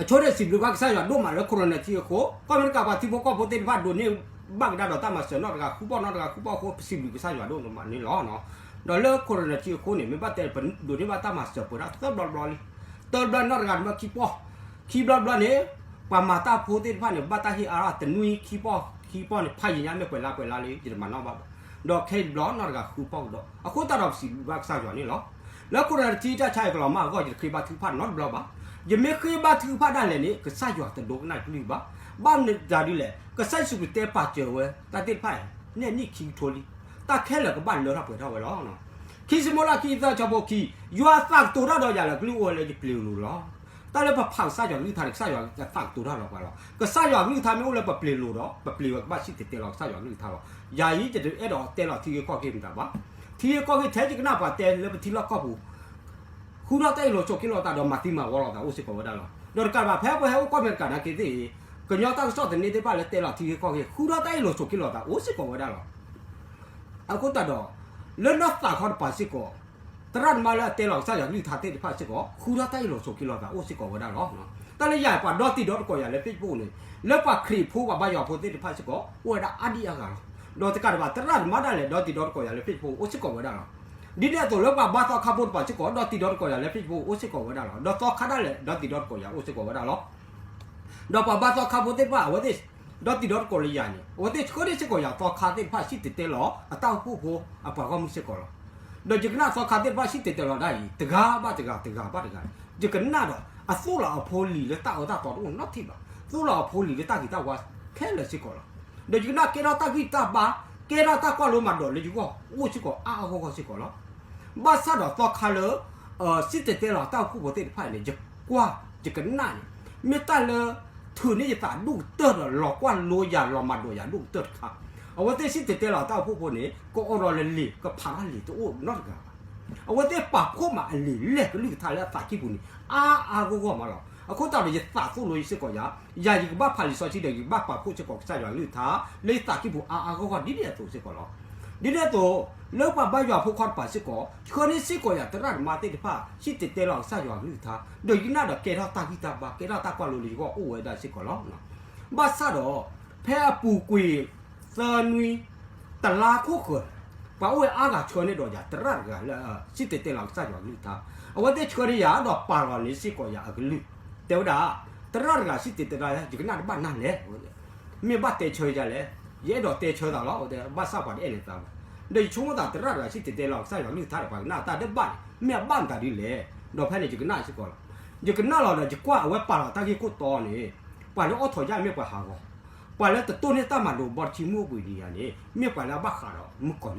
အဆိန့ၣ် စံးဘျုးဘၣ်ကစၢ်ယွၤဒိၣ်မးလၢ ခိၣ်ရနၢၣ်ထံအဃိ, ကီၢ်အမဲရကၤပှၤထံဖိကီၢ်ဖိသ့ၣ်တဖၣ် ဒိးန့ၢ်ဘၣ်ကဒါဒီးတၢ်မၤစၢၤနီတဂၤဃုဖီၣ်နီတဂၤဃုဖီၣ်အဃိ ပစံးဘျုးကစၢ်ယွၤဒိၣ်မးန့ၣ်လီၤ. ဒီးလၢခိၣ်ရနၢၣ်ထံအဃိန့ၣ် မ့ၢ်ဘၣ်တဲပဒိးန့ၢ်ဘၣ်တၢ်မၤစၢၤပှဲၤဒၣ်သၢဘျီတဘျီလံ. တဘျီနီတဂၤန့ၣ်မ့ၢ်ခံပီၢ်, ခံဘျီတဘျီန့ၣ် ပှၤမၤတၢ်ဖိသ့ၣ်တဖၣ်န့ၣ် ဘၣ်တၢ်ဟ့ၣ်အါထီၣ်တနွံခံပီၢ်ခံပီၢ်န့ၣ် ဖးယံာ်ညါမ့ၢ်ပှဲၤလါပှဲၤလါလံ ယတမၤနီၣ်ဘၣ်ဘၣ်. ဒီးခဲအံၤတဘျီနီတဂၤဃုဖီၣ်ကဒီး အဃိသတးဒီးပစံးဘျုးဘၣ်ကစၢ်ယွၤန့ၣ်လီၤ. လၢခိၣ်ရနၢၣ်ထံတၢ်ဆါအံၤကလီၤမၢ်အဂီၢ် ယတဃ့ဘါထုကဖၣ်နီတဘျီဘၣ်. ယမ့ၢ်ဃ့ဘါထုကဖၣ်ဒၣ်လဲာ်န့ၣ် ကစၢ်ယွၤတဒိကနၣ်ကလုၢ်ဘၣ်. ဘၣ်မနုၤဒ်လဲၣ် ကစၢ်ယ့ၣ်ၡူးခရံာ်တဲပာ်စၢၤဝဲ တၢ်သ့ၣ်တဖၣ်အံၤ နဲၣ်နံၣ်ခံကထိလံ. တၢ်ခဲလၢာ်ကဘၣ်လၢထီၣ်ပှဲၤထီၣ်ဝဲလီၤ. ခံၡမူၤအ့လး ခံဆံသၢ ဆၢဖိခံ, ယွၤသးကတိၤတၢ်ဒီးယၤလၢအကလုၢ်အိၣ်ဝဲလၢယပျ့ၤလိၤလီၤ. တၢ်လၢပဖးကစၢ်ယွၤကလုၢ်ကထါန့ၣ် ကစၢ်ယွၤသးကတိၤတၢ်လီၤပှၤလီၤ. ကစၢ်ယွၤကလုၢ်ကထါမ့ၢ်အိၣ်လၢပပျ့ၤလိၤဒီး ပပျ့ၤဝဲကဘၣ်စံၣ်တဲၤတဲလီၤကစၢ်ယွၤကလုၢ်ကထါလီၤ. ယၤအံၤ ယတအဲၣ်ဒိးတဲလီၤထံဂ့ၢ်ကီၢ်ဂ့ၢ်မတၤဘၣ်. ထံဂ့ၢ်ကီၢ်ဂ့ၢ်ထဲယကနၣ်ပှၤတဲလၢပထံလီၢ်ကီၢ်ပူၤ ဃုထီၣ်တၢ်အ့ၣ်လိာ်ဆိးက့လိာ်သးဒီးမၤသံမၤဝီလိာ်သးအိၣ်စ့ၢ်ကီးဝဲဒၣ်လီၤ. ဒီးတကးဒံးဘၣ် ဖဲပှၤဟဲအိၣ်ကီၢ်အမဲရကၤနာ်က့သ့ၣ်အံၤ ကညီတၢ်ကစီၣ်သန့သ့ၣ်တဖၣ်လၢတဲလီၤထံဂ့ၢ်ကီၢ်ဂ့ၢ် ဃုထီၣ်တၢ်အ့ၣ်လိာ်ဆိးက့လိာ်သးအိၣ်စ့ၢ်ကီးဝဲဒၣ်လီၤ. အဃိသတးဒီး လၢနီၢ်သးခီတပၤစ့ၢ်ကီး သရၣ်သမါလၢအတဲလီၤကစၢ်ယွၤကလုၢ်ကထါသ့ၣ်တဖၣ်စ့ၢ်ကီး ဃုထီၣ်တၢ်အ့ၣ်လိာ်ဆိးက့လိာ်သးအိၣ်စ့ၢ်ကီးဝဲဒၣ်လီၤ. တၢ်လၢယၤပှၤဒီတံၤဒီသကိးယၤလၢ Facebook န့ၣ် လၢပှၤခရံာ်ဖိပှၤဘါယွၤဖိသ့ၣ်တဖၣ်စ့ၢ်ကီး အိၣ်ဝဲဒၣ်အါဒံအါဂၤလီၤ. ဒီးတကးဒံးဘၣ် သရၣ်သမါဒၣ်လဲာ် ဒီတံၤဒီသကိးယၤလၢ Facebook အိၣ်စ့ၢ်ကီးဝဲဒၣ်လီၤ. ဒ်န့ၣ်အသိးလၢပှၤဘါသီခါဖိတပၤစ့ၢ်ကီး ဒီတံၤဒီသကိးယၤလၢ Facebook အိၣ်စ့ၢ်ကီးဝဲဒၣ်လီၤ. ဒီးသီခါဒၣ်လဲာ် ဒီတံၤဒီသကိးယၤအိၣ်စ့ၢ်ကီးဝဲဒၣ်လီၤ. ဒီးပှၤဘါသီခါဖိသ့ၣ်တဖၣ် အဝဲသ့ၣ် ဒီတံၤဒီသကိးလၢယၤန့ၣ် အဝဲသ့ၣ်ဆှၢန့ၢ်စ့ၢ်ကီးယၤသီခါသ့ၣ်တဖၣ် စံၣ်တဲၤတဲလီၤအတၢ်အိၣ်ဖှိၣ်ဖိအပှၤဂီၢ်မုၢ်စ့ၢ်ကီးလီၤ. ဒီးယကနၣ်သီခါသ့ၣ်တဖၣ် စံၣ်တဲၤတဲလီၤဒၣ်အံၤ တဂၤဘၣ်တဂၤ တဂၤဘၣ်တဂၤ ယကနၣ်ဒီး အသိၣ်လီၤအဖိလံၤလၢတၢ်အၢတၢ်သီတအိၣ်နီတထံၣ်ဘၣ်. သိၣ်လီၤအဖိလံၤလၢတၢ်ဂ့ၤတၢ်ဝါခဲလၢာ်စ့ၢ်ကီးလီၤ. ဒီးယကနၣ်ကဲထီၣ်တၢ်ဂံၢ်တၢ်ဘါ ကဲထီၣ်တၢ်ကွၢ်လိမၤဒိးလၢယဂီၢ်အိၣ်စ့ၢ်ကီးအါအါဂီၢ်ဂီၢ်စ့ၢ်ကီးလီၤ. ဘၣ်ဆၣ်ဒီးသီခါလၢ စံၣ်တဲၤတဲလီၤတၢ်အိၣ်ဖှိၣ်ဖိသ့ၣ်တဖၣ်န့ၣ် ယကွၢ် ယကနၣ်န့ၣ် မ့ၢ်တၢ်လၢ ထုးန့ၢ်ယသးဒိၣ်ကတၢၢ်ဒီး လီၤကွၢ်လိယၤ လီၤမၤဒိးယၤဒိၣ်ကတၢၢ်တခါ, အဝဲသ့ၣ်စံၣ်တဲၤတဲလီၤတၢ်အိၣ်ဖှိၣ်ဖိန့ၣ် ကအိးထီၣ်လၢလံာ် ကဖးထီၣ်လံာ်တအိၣ်နီတဂၤဘၣ်. အဝဲသ့ၣ်ပာ်ဖှိၣ်မးအလံာ်လဲၢ်ကလုၢ်ကထါလၢအသးကံၢ်ပူၤန့ၣ် အါအါဂီၢ်ဂီၢ်မးလီၤ. အဃိသတးဒီး ယသးသိၣ်လိယစ့ၢ်ကီးယၤ, ယၤယကဘၣ်ဖးလံာ်စီဆှံဒီး ယကဘၣ်ပာ်ဖှိၣ်စ့ၢ်ကီးကစၢ်ယွၤကလုၢ်ကထါ လၢယသးကံၢ်ပူၤအါအါဂီၢ်ဂီၢ် ဒ်န့ၣ်အသိးစ့ၢ်ကီးလီၤ. ဒ်န့ၣ်အသိး လၢပှၤဘါယွၤဖိခွါတပၤစ့ၢ်ကီး ဆှၢန့ၢ်စ့ၢ်ကီးယၤသရၣ်သမါသ့ၣ်တဖၣ် စံၣ်တဲၤတဲလီၤကစၢ်ယွၤကလုၢ်ကထါ ဒီးယကနၣ်ဒီးကဲထီၣ်တၢ်ဂံၢ်တၢ်ဘါ ကဲထီၣ်တၢ်ကွၢ်လိလၢယဂီၢ်အိၣ်ဝဲဒၣ်စ့ၢ်ကီးလီၤ. ဘၣ်ဆၣ်ဒီး ဖဲအပူၤကွံာ်သၢနွံ တလါခိၣ်ဃၢၤ ပှၤအိၣ်ဝဲအါဂၤဆှၢန့ၢ်ဒီးယၤသရၣ်တဂၤလၢ စံၣ်တဲၤတဲလီၤကစၢ်ယွၤကလုၢ်ကထါ, အဝဲသ့ၣ်ဆှၢန့ၢ်ယၤဒီးပာ်လီၤန့ၢ်စ့ၢ်ကီးယၤအကလုၢ်, တဲဝဲဒၣ် သရၣ်တဂၤစံၣ်တဲၤတဲလီၤ ယကနၣ်တဘၣ်နၢ်လဲၣ်, မ့ၢ်ဘၣ်တဲဆၢယၤလဲၣ်, ယအဲၣ်ဒိးတဲဆၢသးလီၤ, ဘၣ်ဆၣ်ပှၤတအဲၣ်လီၤသးဘၣ်, ဒီးယဆိကမိၣ်သးသရၣ်တဂၤစံၣ်တဲၤတဲလီၤကစၢ်ယွၤကလုၢ်ကထါဒီး ပှၤကနၣ်တၢ်တဘၣ်န့ၣ် မ့ၢ်အဘၣ်မတၤဒ်လဲၣ်, ဒီးဖဲန့ၣ်ယကနၣ်စ့ၢ်ကီးလီၤ, ယကနၣ်လီၤဒီး ယကွၢ်အဝဲပာ်လီၤတၢ်ဂ့ၢ်ခိၣ်တီန့ၣ်, ပှၤလၢအိးထီၣ်ယၣ်မ့ၢ်ပှၤဟးဂီၤ, ပှၤလၢတတိၢ်န့ၢ်တၢ်မၤလိာ်ဘီတဆံမုၢ်အိၣ်ဘှံးနံၤယၤန့ၣ် မ့ၢ်ပှၤလၢအဘၣ်ဃးဒီးမုၣ်ကီ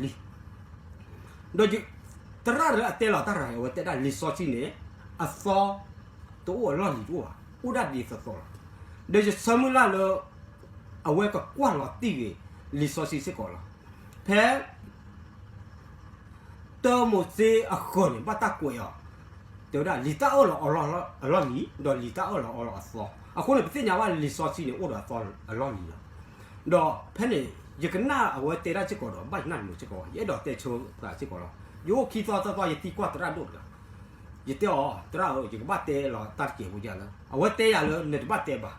ၤလံၢ် ဒီး သရၣ်လၢအတဲလီၤတၢ်တဂၤအံၤ အဝဲတဲဒၣ်လံာ်စီဆှံန့ၣ် အသီ တအိၣ်အလီၢ်လံၤတအိၣ်ဘၣ်, အိၣ်ဒၣ်ဒ်သိးသိးလီၤ. ဒီးယဆၢမုၢ်လၢ်လၢ အဝဲကကွၢ်လီၤတံၢ်ဂ့ၤ လံာ်စီဆှံစ့ၢ်ကီးလီၤ. ဖဲ တၢမိၤၡ့အဃၢၤန့ၣ် ဘၣ်တၢ်ကွဲးအီၤ, တဲဝဲဒၣ် လံာ်တၢ်အၢၣ်လီၤအီလီၤအလီၢ်လံၤ ဒီးလံာ်တၢ်အၢၣ်လီၤအီလီၤအသီ, အဃိန့ၣ် ပသ့ၣ်ညါဘၣ်လံာ်စီဆှံန့ၣ် အိၣ်ဒီးအသီအလီၢ်လံၤလီၤ. ဒီးဖဲန့ၣ် ယကနၣ်အဝဲတဲဒၣ်စ့ၢ်ကီးဒီး ဘၣ်ယနၢ်တမုာ်စ့ၢ်ကီး, ယအဲၣ်ဒိးတဲဆၢသးစ့ၢ်ကီးလီၤ. ယအိၣ်ခံသီသၢသီ ယသံကွၢ်သရၣ်ဒိၣ်တဂၤ, ယတဲအီၤ သရၣ်ဧၢ, ယကဘၣ်တဲလီၤတၢ်တကဲးဖိယၤလၢ အဝဲတဲယၤလၢ နတဘၣ်တဲဘၣ်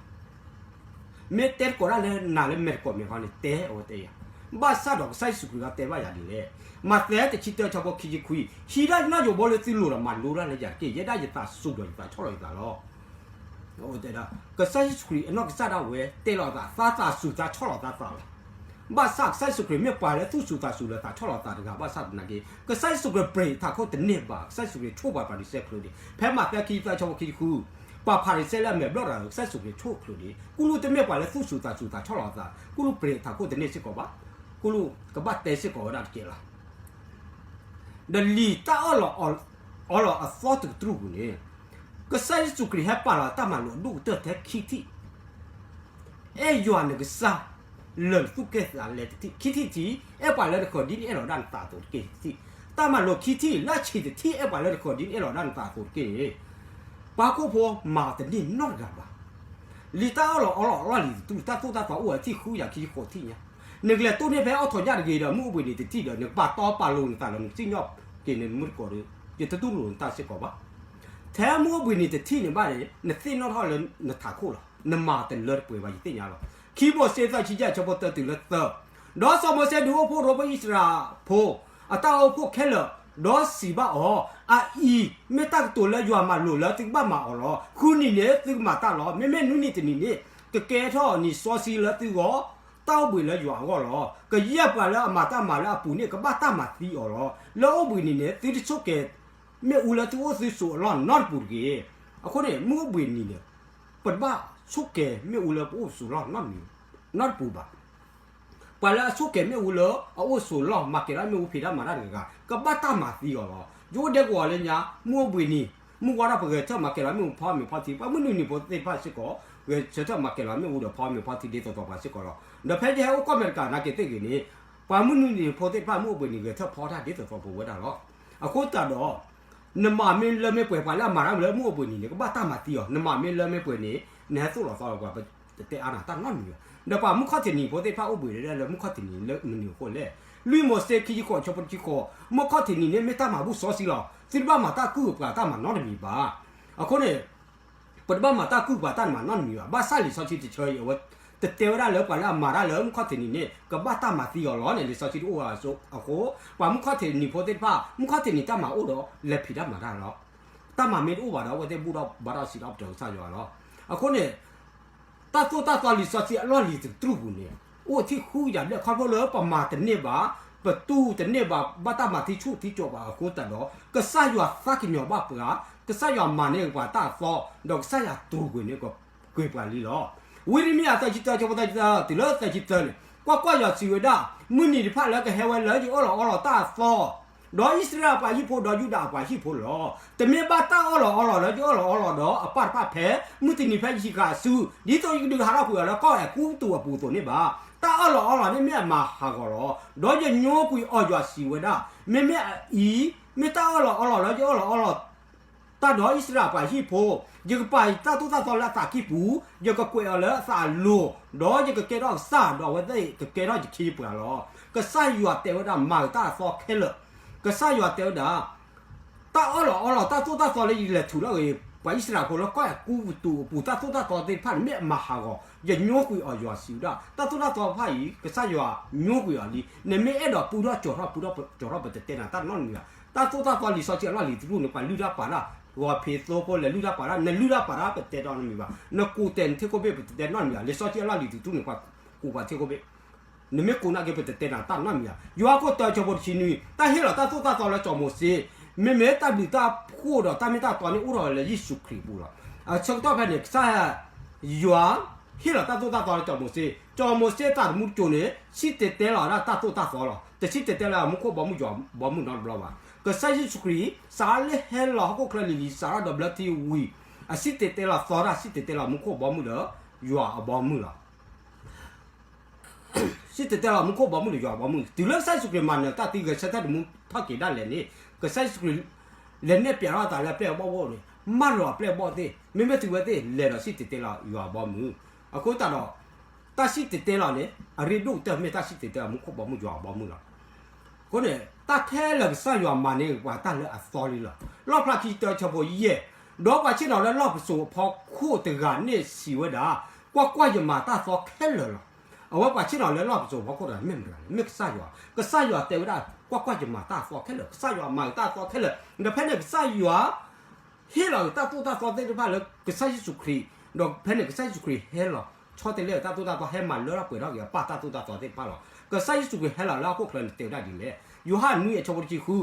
မ့ၢ်တဲသကိးတၢ်လၢနၤလၢမဲာ်သကိးမဲာ်ခီန့ၣ် တဲအဝဲတဲယၤ, ဘၣ်ဆၣ်ဒီးကစၢ်ယ့ၣ်ၡူးခရံာ်တဲဘၣ်ယၤဒ်လဲၣ်, မးသဲတဆံတၢ ဆၢဖိခံဆံခွံ, ဟံးဒၣ်ယနီၢ်ယိးဘီလၢသုလိၤဒီး မၤလိတၢ်လၢယၤတက့ၢ်. ယဲဒၣ်ယသးစူၤဒီးယသးဆီၣ်လီၤယသးလီၤ. အဝဲတဲဒၣ် ကစၢ်ယ့ၣ်ၡူးခရံာ်အနီၢ်ကစၢ်ဒၣ်ဝဲ တဲလီၤသး သးစူၤသးဆီၣ်လီၤသးသးလီၤ. ဘၣ်ဆၣ်ကစၢ်ယ့ၣ်ၡူးခရံာ်မ့ၢ်ပှၤလၢသူၣ်စူၤသးစူၤလၢသးဆီၣ်လီၤသးတဂၤဘၣ်ဆၣ်သနာ်က့ ကစၢ်ယ့ၣ်ၡူးခရံာ်ပျ့ၤထးခိၣ်တန့ၢ်ဘၣ်. ကစၢ်ယ့ၣ်ၡူးခရံာ်ဆိၣ်ပှၤဖၤရံၤၡဲချုးန့ၣ်, ဖဲမးသဲခံဆံသၢ ဆၢဖိခံဆံဃု, ပှၤဖၤရံၤၡဲလၢအမဲာ်ဘျီၣ်တဂၤ ကစၢ်ယ့ၣ်ၡူးခရံာ်ဆိၣ်ချုးန့ၣ်, ကူလူတမ့ၢ်ပှၤလၢသူၣ်စူၤသးစူၤသးဆီၣ်လီၤသး, ကူလူကဘၣ်တဲစ့ၢ်ကီးဝဲဒၣ်တကဲလီၤ. ဒီးလံာ်တၢ်အၢၣ်လီၤအီလီၤအသီတကတြူၢ်ပူၤန့ၣ်, ကစၢ်ယ့ၣ်ၡူးခရံာ်ဟဲပာ်လီၤတၢ်မၤလိာ်အဒိၣ်ကတၢၢ်ထဲခံထံၣ် အဲၣ်ယွၤနကစၢ် လၢာ်နသူၣ်ကဲၣ်သးလဲတထံၣ်, ခံထံၣ်တထံၣ်, အဲၣ်ပှၤလၢနဃၢၤဒ်နအဲၣ်လီၤဒၣ်နသးအသိးတက့ၢ်တထံၣ်, တၢ်မၤလိာ်ခံထံၣ် လၢအဆံးတထံၣ် အဲၣ်ပှၤလၢနဃၢၤဒ်နအဲၣ်လီၤဒၣ်နသးအသိးတက့ၢ်န့ၣ်, ပှၤဟီၣ်ခိၣ်ဖိမၤအီၤတန့ၢ်နီတဂၤဘၣ်. လံာ်တၢ်အၢၣ်လီၤအီလီၤအလီၢ်လံၤတကတြူၢ် တၢ်သိၣ်တၢ်သီအိၣ်ဝဲထံၣ်ဃုယၤခံဆံဃိးထံၣ်ညါ, နကလဲၤတိၢ်န့ၢ်ဖဲအိးထီၣ်ညၣ်တဂ့ၤဒီး မုၢ်အိၣ်ဘှံးနံၤတထံၣ်ဒီး နကပာ်တီပာ်လိၤနသးဒီး နကစံၣ်ညီၣ်က့ၤနမုၢ်တကိးဒီး ယတတူၢ်လိာ်နတၢ်စ့ၢ်ကီးဘၣ်. ထဲမုၢ်အိၣ်ဘှံးနံၤတထံၣ်န့ၣ်ဘၣ်န့ၣ် နသ့ၣ်နီၣ်ထီၣ်လၢနထးခိၣ်လီၤ. နမၤတလၢတပှဲၤဘၣ် ယသ့ၣ်ညါလီၤ. ခံမိၤၡ့သၢဆံယဲၢ် ဆၢဖိတၢတုၤလၢသၢ, ဒီးစီၤမိၤၡ့ဒုးအိၣ်ဖှိၣ်ရိဖှိၣ်အံၣ်စရ့လးဖိ အတၢ်အိၣ်ဖှိၣ်ခဲလၢာ်, ဒီးစံးဘၣ်အီၤ, အအံၤမ့ၢ်တၢ်ကတိၤလၢယွၤမၤလိာ်လၢသုကဘၣ်မၤအီၤလီၤ. ဃုနံၤန့ၣ်သုကမၤတၢ်လီၤ. မ့မ့ၢ်နွံနံၤတနံၤန့ၣ် ကကဲထီၣ်နံၤစီဆှံလၢသုဂီၢ်, တၢ်အိၣ်ဘှံးလၢယွၤအဂီၢ်လီၤ. ကယဲၢ်ပှၤလၢအမၤတၢ်မၤလၢအပူၤန့ၣ် ကဘၣ်တၢ်မၤသံအီၤလီၤ. လၢအိၣ်ဘှံးနံၤန့ၣ် သုတဆိၣ်ကဲၤမ့ၣ်အူလၢသုအိၣ်သုဆိးအလီၢ်နီတပူၤတဂ့ၤ. အဃိန့ၣ် မုၢ်အိၣ်ဘှံးနံၤန့ၣ် ပတဘၣ်ဆိၣ်ကဲၤမ့ၣ်အူလၢပအိၣ်ပဆိးလီၢ်နီတပူၤဘၣ်. ပှၤလၢအဆိၣ်ကဲၤမ့ၣ်အူလၢအအိၣ်ဆိးလီၢ် မၤကဲၤလီၤမ့ၣ်အူ ဖံးတၢ်မၤတၢ်တဂၤဂၤ ကဘၣ်တၢ်မၤသံအီၤလီၤ. ယအိၣ်ဒဲကဝီၤလၢညါ မုၢ်အိၣ်ဘှံးနံၤ, မုၢ်ဝါထီၣ် ပဂဲၤဆၢထၢၣ်မၤကဲၤလီၤမ့ၣ်အူဖီမ့ၤဖီထံ, ပှၤမုၢ်နွံနံၤဖိသ့ၣ်တဖၣ်စ့ၢ်ကီး ဂဲၤဆၢထၢၣ်မၤကဲၤလီၤမ့ၣ်အူဒီးဖီမ့ၤဖီထံဒ်သိးသိးပှၤစ့ၢ်ကီးလီၤ. ဒီးဖဲယဟဲအိၣ်ကီၢ်အမဲရကၤနာ်က့ၤသ့ၣ်ဂ့ၤန့ၣ် ပှၤမုၢ်နွံနံၤဖိသ့ၣ်တဖၣ် မုၢ်အိၣ်ဘှံးနံၤဂဲၤဆၢထၢၣ်ဖီတၢ်ဒ်သိးသိးပဝဲဒၣ်လီၤ. အဃိသတးဒီး နမၤမ့ၢ်လၢမ့ၢ်ပှဲၤ ပှၤလၢအမၤတၢ်လၢမုၢ်အိၣ်ဘှံးနံၤန့ၣ် ကဘၣ်တၢ်မၤသံအီၤ. နမၤမ့ၢ်လၢမ့ၢ်ပှဲၤန့ၣ် နဟဲသိၣ်လီၤသီလီၤပှၤ ပတတဲအါနၤတၢ်နီတမံၤဘၣ်. ဒီးပှၤမုၢ်ခီၣ်ထံးနံၤဖိသ့ၣ်တဖၣ်အိၣ်ဘှံးလၢမုၢ်ခီၣ်ထံးနံၤလၢမနုၤအဃိလဲၣ်. လွံၢ်မိၤၡ့ခံဆံဃိး ဆၢဖိတဆံဃိး, မုၢ်ခီၣ်ထံးနံၤန့ၣ် မ့ၢ်တၢ်မၤဘူၣ်စီဆှံလီၤ. သုတဘၣ်မၤတၢ်ကုၢ်ပှၤတၢ်မၤနီတမံၤဘၣ်. အဃိန့ၣ် ပတဘၣ်မၤတၢ်ကုၢ်ပှၤတၢ်မၤနီတမံၤဘၣ်. ဘၣ်ဆၣ်လံာ်စီဆှံတဆၢအံၤ အဝဲတတဲဝဲဒၣ်လၢပှၤလၢအမၤတၢ်လၢမုၢ်ခီၣ်ထံးနံၤန့ၣ် ကဘၣ်တၢ်မၤသံအီၤလီၤန့ၣ် လံာ်စီဆှံတအိၣ်အဃိ, ပှၤမုၢ်ခီၣ်ထံးနံၤဖိသ့ၣ်တဖၣ် မုၢ်ခီၣ်ထံးနံၤတၢ်မၤအိၣ်ဒီး လဲၤဖံးတၢ်မၤတၢ်လီၤ. တၢ်မၤမ့ၢ်တအိၣ်ဘၣ်ဒီး အဝဲသ့ၣ်ဘူၣ်ထီၣ်ဘါထီၣ်စံးထီၣ်ပတြၢၤကစၢ်ယွၤလီၤ. အဃိန့ၣ် တၢ်သိၣ်တၢ်သီလံာ်စီဆှံအလီၢ်လံၤတကတြူၢ်ပူၤန့ၣ် အိၣ်ထီၣ်ဃုကယၤဘျဲၣ် ခီဖျိလၢပမၤတန့ၢ်ဘၣ်, ပတူၢ်တန့ၢ်ဘၣ် ဘၣ်တၢ်မၤသံဆူၣ်သံကၠိးပှၤအဃိသတးဒီး ကစၢ်ယွၤသးကညီၤဘၣ်ပှၤ, ကစၢ်ယွၤမၤန့ၢ်ပှၤတၢ်အသီ, ဒီးကစၢ်ယွၤတူၢ်ကွံာ်န့ၢ်ကွံာ်ပှၤလံလီၤ. ဝံယံၤရမံယၤ သၢဆံတၢ ဆၢဖိသၢဆံတၢ တုၤလၢသၢဆံတၢန့ၣ်, ကွၢ်ကွၢ်, ယွၤစံးဝဲဒၣ်, မုၢ်နံၤတဖၣ်လၢကဟဲဝဲလၢယအၢၣ်လီၤအီလီၤတၢ်အသီ ဒီးအံၣ်စရ့လးအပှၤဟံၣ်ဖိ ဒီးယူဒၤအပှၤဟံၣ်ဖိလီၤ. တမ့ၢ်ဘၣ်တၢ်အၢၣ်လီၤအီလီၤလၢယအၢၣ်လီၤအီလီၤဒီးအပၢ်တဖၣ်ဖဲ မုၢ်တနံၤဖဲယဟံးဃာ်အစု, ဒ်သိးယကဒုးဟးထီၣ်ကွံာ်အီၤလၢကီၢ်အဲၤကူပတူးအပူၤအသိးန့ၣ်ဘၣ်. တၢ်အၢၣ်လီၤအီလီၤန့ၣ်မ့ၢ်အမၤဟးဂီၤလီၤ. ဒီးယညိကွံာ်အီၤ ယွၤစံးဝဲဒၣ်, မ့မ့ၢ်အအံၤ မ့ၢ်တၢ်အၢၣ်လီၤအီလီၤလၢယအၢၣ်လီၤအီလီၤ တၢ်ဒီးအံၣ်စရ့လးအပှၤဟံၣ်ဖိ, ယကပာ်တၢ်သိၣ်တၢ်သီလၢအသးကံၢ်ပူၤ, ယကကွဲးအီၤလၢအသးအလိၤ, ဒီးယကကဲထီၣ်ကစၢ်, ဒီးအဝဲသ့ၣ်ကကဲထီၣ်ယခ့ယပှၤလီၤ. ကစၢ်ယွၤတဲဝဲဒၣ် မၤက့ၤတၢ်အသီခဲလၢာ်, ကစၢ်ယွၤတဲဝဲဒၣ်, တၢ်အၢၣ်လီၤအီလီၤ တၢ်သိၣ်တၢ်သီလၢယလဲၤထုးထီၣ်က့ၤ ပှၤအံၣ်စရ့လးဖိလၢကီၢ်အဲၤကူပတူးအပူၤ တၢ်သိၣ်တၢ်သီသ့ၣ်တဖၣ်န့ၣ် မ့ၢ်အမၤဟးဂီၤ, ယညိကွံာ်အီၤ ယွၤစံးဝဲဒၣ်, တၢ်သိၣ်တၢ်သီတဖၣ်အံၤ ကစၢ်ယွၤညိကွံာ်အီၤလံ. နမ့ၢ်အဲၣ်ဒိးပူထီၣ်ကၠီၤထီၣ် ပူထီၣ်ကၠီၤထီၣ် ပတတဲနၤတၢ်နီတမံၤဘၣ်. တၢ်သိၣ်တၢ်သီလံာ်စီဆှံအလီၢ်လံၤတကတြူၢ်န့ၣ် ပှၤလုၢ်တၢ်ပာ်တၢ်, ဂီၤဖံးသိဖိလဲၤလုၢ်တၢ်ပာ်တၢ်, နလုၢ်တၢ်ပာ်တၢ် ပတဲတၢ်နီတမံၤဘၣ်. နကူးတဲာ်နထံခိၣ်ဘ့ၣ် ပတတဲနီတမံၤဘၣ်. လံာ်စီဆှံအလီၢ်လံၤတကတြူၢ်န့ၣ် ပှၤကူးပှၤထံခိၣ်ဘ့ၣ် နမ့ၢ်ကူးနာ်က့ ပတတဲနၤတၢ်နီတမံၤဘၣ်. ယိၤဟၣ်ခိၣ်တၢ ဆၢဖိတဆံနွံ, တၢ်ဟ့ၣ်လီၤတၢ်သိၣ်တၢ်သီလၢစီၤမိၤၡ့, မ့မ့ၢ်တၢ်ဘျုးတၢ်ဖှိၣ်ဒီးတၢ်မ့ၢ်တၢ်တီန့ၣ် အိၣ်ထီၣ်ဝဲလၢယ့ၣ်ၡူးခရံာ်အပူၤလီၤ. အဆၢကတီၢ်ဖဲန့ၣ် ကစၢ်ယွၤဟ့ၣ်လီၤတၢ်သိၣ်တၢ်သီလၢစီၤမိၤၡ့, စီၤမိၤၡ့သးသမူတကၠိန့ၣ် စံၣ်တဲၤတဲလီၤဝဲဒၣ်တၢ်သိၣ်တၢ်သီလီၤ. တစံၣ်တဲၤတဲလီၤမူခိၣ်ဘီမုၢ်ယွၤဘီမုၢ်နီတဘျီဘၣ်. ကစၢ်ယ့ၣ်ၡူးခရံာ် စးလၢဟဲလီၤဟီၣ်ခိၣ်ချၢလံၤလံၤ စးထီၣ်ဒီးဘျၢထံဝံၤ, အစံၣ်တဲၤတဲလီၤသီတၢ် စံၣ်တဲၤတဲလီၤမူခိၣ်ဘီမုၢ်ဒီးယွၤအဘီမုၢ်လီၤ. စံၣ်တဲၤတဲလီၤမူခိၣ်ဘီမုၢ်ဒီးယွၤအဘီမုၢ်, တုၤလၢကစၢ်ယ့ၣ်ၡူးခရံာ်မၤနၢၤတၢ်သံ ဂဲၤဆၢထၢၣ်သမူထီၣ်က့ၤဒၣ်လဲာ်န့ၣ်, ကစၢ်ယ့ၣ်ၡူးခရံာ် လဲၤနဲၣ်ဖျါထီၣ်အသးလၢအပျဲၢ်အဘီၣ်အအိၣ်န့ၣ်, မၢလီၤအပျဲၢ်အဘီၣ်သ့ၣ်, မ့မ့ၢ်သုဝဲသ့ၣ် လဲၤဒီးစံၣ်တဲၤတဲလီၤယွၤအဘီမုၢ်. အဃိသတးဒီး တၢ်စံၣ်တဲၤတဲလီၤန့ၣ် အရ့ဒိၣ်ကတၢၢ်မ့ၢ်တၢ်စံၣ်တဲၤတဲလီၤမူခိၣ်ဘီမုၢ်ယွၤအဘီမုၢ်လီၤ. အဃိန့ၣ် တၢ်ခဲလၢာ်ကစၢ်ယွၤမၤန့ၢ်ပှၤတၢ်လၢအသီလံလီၤ. လီၣ်ဖျါခံဆံတၢ ဆၢဖိယဲၢ်, ဒီးပှၤဆ့ၣ်နီၤလၢလီၢ်ပစိာ်အဖီခိၣ်တဂၤန့ၣ်စံးဝဲဒၣ်, ကွၢ်ကွၢ်, ယမၤတၢ်သီခဲလၢာ်လီၤ. အဝဲပှၤဆ့ၣ်နီၤလၢလီၢ်ပစိာ်အဖီခိၣ်တဂၤ မ့ၢ်မတၤလဲၣ်, မ့ၢ်ကစၢ်ယွၤ. ကစၢ်ယွၤတဲဝဲဒၣ် ကွၢ်ကွၢ်, ယမၤတၢ်သီခဲလၢာ်, ကစၢ်ယွၤမၤတၢ်သီခဲလၢာ်. ဒီးဖဲန့ၣ်ကစၢ်ယွၤ ဟ့ၣ်လီၤတၢ်သိၣ်တၢ်သီသ့ၣ်တဖၣ်လၢကစၢ်ယ့ၣ်ၡူးခရံာ်, ဒီးဖဲန့ၣ်ကစၢ်ယ့ၣ်ၡူးခရံာ်ဟဲလီၤ ဆီတလဲတၢ်သိၣ်တၢ်သီ ဟဲမၤလၢထီၣ်ပှဲၤထီၣ်က့ၤအပၢ်တၢ်သိၣ်တၢ်သီသ့ၣ်တဖၣ်လီၤ. ကစၢ်ယ့ၣ်ၡူးခရံာ်ဟဲလီၤလၢဟီၣ်ခိၣ်ချၢန့ၣ်တဲဝဲဒၣ်ဒ်လဲၣ်. ယိၤဟၣ်နွံအဆၢဖိတဆံဃု,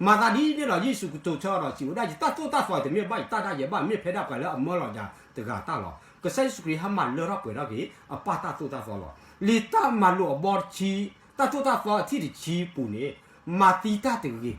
မၤသးဒ်န့ၣ်ဒီး ယ့ၣ်ၡူးကတိၤဆၢအီၤဒီးစံးဝဲဒၣ်, ယတၢ်သိၣ်တၢ်သီတမ့ၢ်ဘၣ်ယတၢ်ဒၣ်ယဲဘၣ်, မ့ၢ်ဖဲဒၣ်ပှၤလၢအမၢလီၤယၤတဂၤတၢ်လီၤ. ကစၢ်ယ့ၣ်ၡူးခရံာ်ဟဲမၤလၢထီၣ်ပှဲၤထီၣ်က့ၤအပၢ်တၢ်သိၣ်တၢ်သီလီၤ. လံာ်တၢ်မၤလိာ်အဘီတဆံ, တၢ်သိၣ်တၢ်သီအထံၣ်တဆံပူၤန့ၣ်, မၤသံတၢ်တဂ့ၤ,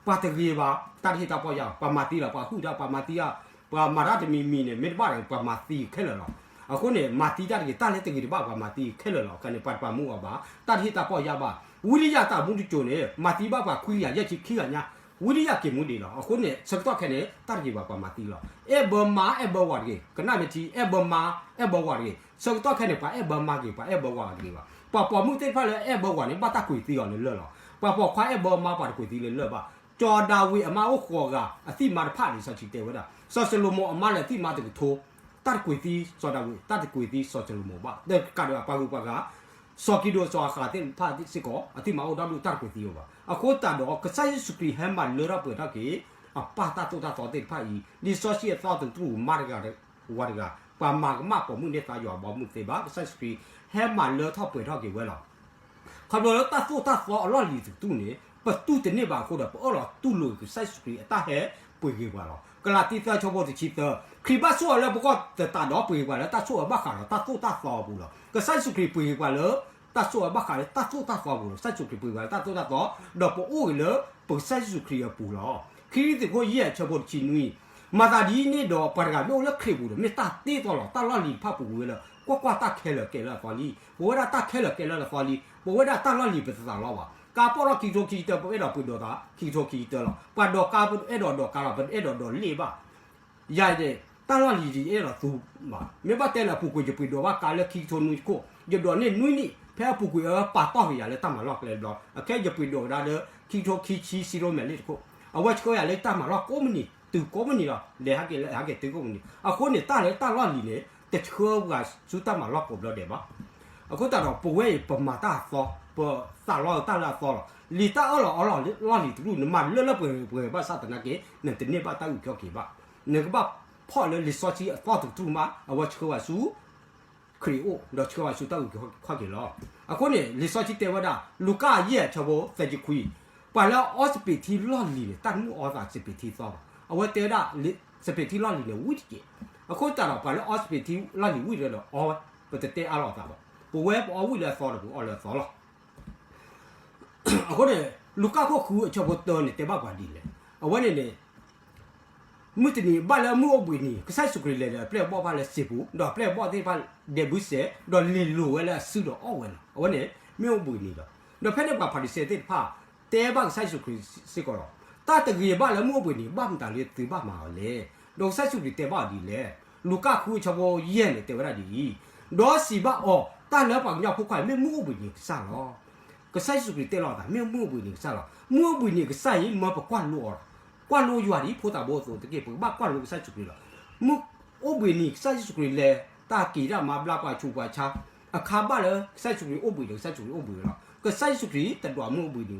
ပှၤတဂ့ၤဘၣ်, တၢ်တဟ့ၣ်တၢ်ပီၢ်ယၢ်, ပှၤမၤသံလီၤ, ပှၤဟုၣ်တၢ်, ပှၤမၤသံတၢ်, ပှၤမၤတၢ်တမံၤမံၤန့ၣ် မ့ၢ်တဘၣ်ဒီး ပှၤမၤသံခဲလၢာ်လီၤ. အဃိန့ၣ် မၤသံတၢ်တဂ့ၤ, တၢ်လၢတဂ့ၤတဘၣ် ပှၤမၤသံခဲလၢာ်လီၤ. ခဲန့ၣ် ပှၤတပာ်မူအီၤဘၣ်, တၢ်တဟ့ၣ်တၢ်ပီၢ်ယၢ်ဘၣ်. ဝံဒယၢ်တၢ်မူတကၠိန့ၣ် မၤသံဘၣ်ပှၤခွံကယၤယဲၢ်ဆံခံဂၤညါ, ဝံဒယၢ်က့ၤမူဒံးလီၤ. အဃိန့ၣ် ဆၢကတီၢ်ခဲန့ၣ် တၢ်တဂ့ၤဘၣ် ပှၤမၤသံလီၤ. အဲၣ်ဘၢမါ အဲၣ်ဘၢဝၤတဂ့ၤ, ကနၣ်မ့ၢ်ထံ, အဲၣ်ဘၢမါ အဲၣ်ဘၢဝၤတဂ့ၤ. ဆၢကတီၢ်ခဲန့ၣ် ပှၤအဲၣ်ဘၢမါဂ့ၤ, ပှၤအဲၣ်ဘၢဝၤတဂ့ၤဘၣ်. ပှၤပိာ်မုၣ်သ့ၣ်တဖၣ်လၢအဲၣ်ဘၢဝၤန့ၣ် ဘၣ်တၢ်ကွံာ်သံအီၤလၢလၢၢ်လီၤ. ပှၤပိာ်ခွါအဲၣ်ဘၢမါ ပှၤတကွံာ်သံလၢလၢၢ်ဘၣ်. စီၤဒၤဝံးအမါအိၣ်ဃိးဂၤ အသံၣ်မါတဖၣ်န့ၣ် လံာ်စီဆှံတဲဝဲဒၣ်, စီၤၡလိၤမိၤအမါလၢာ်သံၣ်မါတကထိ, တၢ်တကွံာ်သံစီၤဒၤဝံး, တၢ်တကွံာ်သံစီၤၡလိၤမိၤဘၣ်, ဒီးကးဒီးပှၤဂုၤပှၤဂၤ, စီၤကံးဒဧိၣ်စီၤအၤဃးသ့ၣ်တဖၣ်စ့ၢ်ကီး အသံၣ်မါအိၣ်ဒီဒူၣ်တၢ်တကွံာ်သံအိၣ်ဘၣ်. အဃိသတးဒီး ကစၢ်ယ့ၣ်ၡူးခရံာ်ဟဲမၤလၢထီၣ်ပှဲၤထီၣ်က့ၤ အပၢ်တၢ်သိၣ်တၢ်သီသ့ၣ်တဖၣ်အံၤ, လံာ်စီဆှံအသီတကတြူၢ်မါတဂၤ ဝၤတဂၤ, ပှၤမၤကမၣ်ပိာ်မုၣ်န့ၢ်သါယွၤအဘီမုၢ်သ့ဘၣ်, ကစၢ်ယ့ၣ်ၡူးခရံာ်ဟဲမၤလၢထီၣ်ပှဲၤထီၣ်က့ၤဝဲလီၤ. ခီဖျိလၢတၢ်သိၣ်တၢ်သီအလီၢ်လံၤတကတြူၢ်န့ၣ် ပတူၢ်တန့ၢ်ဘၣ်အဃိဒီး ပအၢၣ်လီၤတူၢ်လိာ်ကစၢ်ယ့ၣ်ၡူးခရံာ်အတၢ်ဟဲပှ့ၤက့ၤပှၤလီၤ. ကလၤတံ သၢ ဆၢဖိတဆံသၢ, ခရံာ်ဘၣ်ဆိၣ်အၢလၢပဂီၢ်သတးဒီး ပှ့ၤက့ၤပှၤလၢတၢ်ဆိၣ်အၢဘၣ်ဃးဒီးတၢ်သိၣ်တၢ်သီအပူၤလီၤ. ကစၢ်ယ့ၣ်ၡူးခရံာ်ပှ့ၤက့ၤပှၤလၢ တၢ်ဆိၣ်အၢဘၣ်ဃးလၢတၢ်သိၣ်တၢ်သီအပူၤလီၤ. ကစၢ်ယ့ၣ်ၡူးခရံာ်ပှ့ၤက့ၤပှၤလၢတၢ်သိၣ်တၢ်သီ ဒီးပအိၣ်ဂ့ၤလၢပကစၢ်ယ့ၣ်ၡူးခရံာ်အပူၤလီၤ. ခံကရံၣ်သူး ခိၣ်ယဲၢ် ဆၢဖိတဆံနွံ, မၤသးဒ်န့ၣ်ဒီး ပှၤတဂၤမ့ၢ်အိၣ်လၢခရံာ်ပူၤဒီး မ့ၢ်တၢ်တ့သီလီၤ. တၢ်လီၢ်လံၤတဖၣ်ပူၤဝဲလၢ ကွၢ်ကွၢ်, တၢ်ခဲလၢာ်ကဲလၢအသီလံ. ပဝဲဒၣ်တၢ်ခဲလၢာ်ကဲလၢအသီလံ. ပဝဲဒၣ်တၢ်လီၢ်လံၤပသးလီဘၣ်. ကါပီၣ်ထီၣ်ခံကထိခံဆံတၢ ပအဲၣ်ဒိးပှ့ၤဒိးသး ခံကထိခံဆံတၢလီၤ. ပှၤဒိးကါ ပအဲၣ်ဒိးဒိးကါလီၤ, ပအဲၣ်ဒိးဒိးလ့ၣ်ဘၣ်. ယၤန့ၣ် တၢ်လီၢ်လံၤယအဲၣ်ဒိးသူဘၣ်. မ့ၢ်ဘၣ်တဲလၢအပူၤကွံာ် ယပှ့ၤဒိးဘၣ်ကါလၢခံကထိနွံတခိၣ်, ယဒိးန့ၢ်နွံနံၣ်, ဖဲအပူၤကွံာ်အပာ်တီၢ်က့ၤယၤလၢတၢ်မၤလီၢ်ကျဲတဘျီ, အခဲယပှ့ၤဒိးကဒါလၢ ခံကထိခံဆံ စံရိမဲာ်လ့ၣ်တခိၣ်, အဝဲဆှၢယၤလၢတၢ်မၤလီၢ်ကိးမုၢ်နံၤ, တုၤကိးမုၢ်နံၤလီၤ. လဲၤဟဲက့ၤလၢဟဲက့ၤတုၤကိးမုၢ်နံၤ. အဃိန့ၣ် တၢ်လၢတၢ်လီၢ်လံၤန့ၣ် တဆှၢပှၤဆူတၢ်မၤလီၢ်ကိးဘျီဒဲးဘၣ်. အဃိသတးဒီး ပဝဲအံၤပမၤတၢ်အသီ, ပသးလီတၢ်လၢအသီလီၤ. လံာ်တၢ်အၢၣ်လီၤအီလီၤလီၢ်လံၤတကတြူၢ် နမၤလၢလၢပှဲၤပှဲၤဘၣ်ဆၣ်သနာ်က့ နတန့ၢ်ဘၣ်တၢ်အုၣ်က့ၤခီၣ်က့ၤဘၣ်. နကဘၣ်ဖီၣ်လၢလံာ်စီဆှံအသီတကတြူၢ်မး, အဝဲဆှၢဝဲဆူ ခရံာ်အိၣ်, ဒီးဆှၢဝဲဆူတၢ်အုၣ်က့ၤခီၣ်က့ၤလီၤ. အဃိန့ၣ် လံာ်စီဆှံတဲဝဲဒၣ် လူၤကၣ် ယဲၢ် ဆၢဖိသၢဆံခွံ, ပှၤလၢအအီစပံးထံလီၢ်လံၤန့ၣ် တၢ်တမုၢ်အီသးစပံးထံသီဘၣ်. အဝဲတဲဝဲဒၣ် စပံးထံလီၢ်လံၤန့ၣ် ဝံၣ်တက့ၢ်. အဃိသတးဒီး ပှၤလၢအအီစပံးထံလီၢ်လံၤဝံၣ်တက့ၢ်ဒီး အီဝဲ, ပတတဲအါလီၤအသးဘၣ်. ပဝဲပအီဝံၣ်လၢအသီဒီး ပအီလၢအသီလီၤ. အဃိန့ၣ် လူၤကၣ် ခိၣ်ဃု အဆၢဖိတၢန့ၣ် တဲဘၣ်ပှၤဒ်လဲၣ်. အဝဲန့ၣ်န့ၣ် မုၢ်တနံၤဘၣ်လၢမုၢ်အိၣ်ဘှံးနံၤ ကစၢ်ယ့ၣ်ၡူးခရံာ်လဲၤဒီးအပျဲၢ်အဘီၣ်တဖၣ်လၢစံာ်ပူၤ, ဒီးအပျဲၢ်အဘီၣ်သ့ၣ်တဖၣ်ဒဲးဘုစဲး, ဒီးလ့ၤလိၤဝဲလၢအစုဒီးအီၣ်ဝဲလီၤ. အဝဲန့ၣ် မုၢ်အိၣ်ဘှံးနံၤလီၤ. ဒီးဖဲန့ၣ်ပှၤဖၤရံၤၡဲသ့ၣ်တဖၣ် တဲဘၣ်ကစၢ်ယ့ၣ်ၡူးခရံာ်စ့ၢ်ကီးလီၤ. တၢ်တဂ့ၤဘၣ်လၢမုၢ်အိၣ်ဘှံးနံၤ ဘၣ်မတၤလၢသုဘၣ်မၤအီၤလဲၣ်. ဒီးကစၢ်ယ့ၣ်ၡူးခရံာ်တဲဘၣ်အီၤဒ်လဲၣ်. လူၤကၣ် ဃု အဆၢဖိယဲၢ်န့ၣ် တဲဝဲဒၣ်ဒ်အံၤ, ဒီးစံးဘၣ်အီၤ, တၢ်လၢပှၤကညီဖိခွါအံၤ မ့ၢ်မုၢ်အိၣ်ဘှံးနံၤကစၢ်လီၤ. ကစၢ်ယ့ၣ်ၡူးခရံာ်တဲလီၤအသး မ့ၢ်မုၢ်အိၣ်ဘှံးနံၤကစၢ်လီၤ. မုၢ်အိၣ်ဘှံးနံၤကစၢ်အံၤ မၢပကွၢ်လိအီၤလီၤ. ကွၢ်လိယွၤဒ်ဖိသးဘိအသိးတက့ၢ်. ပကဘၣ်ကွၢ်လိကစၢ်ယ့ၣ်ၡူးခရံာ်လီၤ. မုၢ်အိၣ်ဘှံးနံၤ ကစၢ်ယ့ၣ်ၡူးခရံာ်လဲၤတၢ်က့ၤတၢ်မၤဘျါပှၤဆူးပှၤဆါ, အခါဘၣ်လၢကစၢ်ယ့ၣ်ၡူးခရံာ်အိၣ်ဘှံးဒီး ကစၢ်ယ့ၣ်ၡူးခရံာ်အိၣ်ဘှံးလီၤ. ကစၢ်ယ့ၣ်ၡူးခရံာ်တဒွးမုၢ်အိၣ်ဘှံးနံ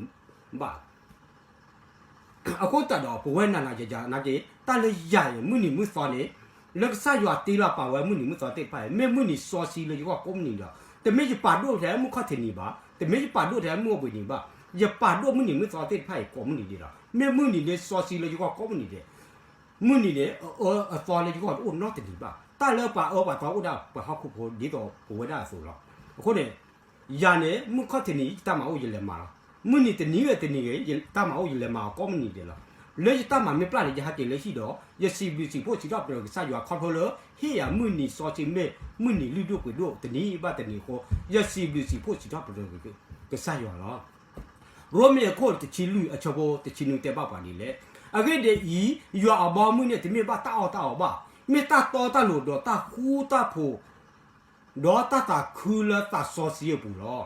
ၤဘၣ်. အဃိသတးဒီး ပဝဲနၤနၤယၤယၤနာ်က့ တၢ်လၢယၤအံၤ မုၢ်နံၤမုၢ်သီန့ၣ် လၢကစၢ်ယွၤတ့လီၤပာ်ဝဲမုၢ်နံၤမုၢ်သီသ့ၣ်တဖၣ်အံၤ မ့ၢ်မုၢ်နံၤစီဆှံလၢယဂီၢ်ကိးမုၢ်နံၤဒီး တမ့ၢ်ယပာ်ဒိၣ်ထဲမုၢ်ခီၣ်ထံးနံၤဘၣ်, တမ့ၢ်ယပာ်ဒိၣ်ထဲမုၢ်အိၣ်ဘှံးနံၤဘၣ်, ယပာ်ဒိၣ်မုၢ်နံၤမုၢ်သီသ့ၣ်တဖၣ်အံၤကိးမုၢ်နံၤဒဲးလီၤ. မ့ၢ်မုၢ်နံၤလၢစီဆှံလၢယဂီၢ်ကိးမုၢ်နံၤဒဲး, မုၢ်နံၤန့ၣ် အအၢအသီလၢယဂီၢ်တအိၣ်နီတနံၤဘၣ်. တၢ်လၢပှၤအၢပှၤသီအိၣ်ဒၣ်ပှၤဟီၣ်ခိၣ်ဖိဒ်သိးပဝဲဒၣ်အသိးလီၤ. အဃိန့ၣ် ယၤန့ၣ် မုၢ်ခီၣ်ထံးနံၤ ယတၢ်မၤအိၣ်ယလဲၤမၤလီၤ. မုၢ်နံၤတနံၤဂ့ၤတနံၤဂ့ၤ ယတၢ်မၤအိၣ်ယလဲၤမၤအီၤကိးမုၢ်နံၤဒဲးလီၤ. လၢယတၢ်မၤမ့ၢ်ပျၢ်န့ၣ် ယဟဲက့ၤလၢဟံၣ်ဒီး ယစံးဘျုးစံးဖှိၣ်စံးထီၣ်ပတြၢၤကစၢ်ယွၤခီဖျိလၢ ဟ့ၣ်ယၤမုၢ်နံၤစီဆှံမ့ၢ် မုၢ်နံၤလုၢ်ဒိၣ်ပှ့ၤဒိၣ်တနံၤဘၣ်တနံၤအဃိ ယစံးဘျုးစံးဖှိၣ်စံးထီၣ်ပတြၢၤကစၢ်ယွၤလီၤ. ရိမ့ၤအခိၣ်တဆံလွံၢ်အဆၢဖိတဆံနွံတဲဘၣ်ပှၤဒ်လဲၣ်. အဂ့ၢ်ဒ်အံၤ, ယွၤအဘီအမုၢ်န့ၣ် တမ့ၢ်ဘၣ်တၢ်အီၣ်တၢ်အီဘၣ်, မ့ၢ်တၢ်တီတၢ်လိၤဒီးတၢ်ဃူတၢ်ဖိး ဒီးတၢ်သးခုလၢသးစီဆှံအပူၤလီၤ.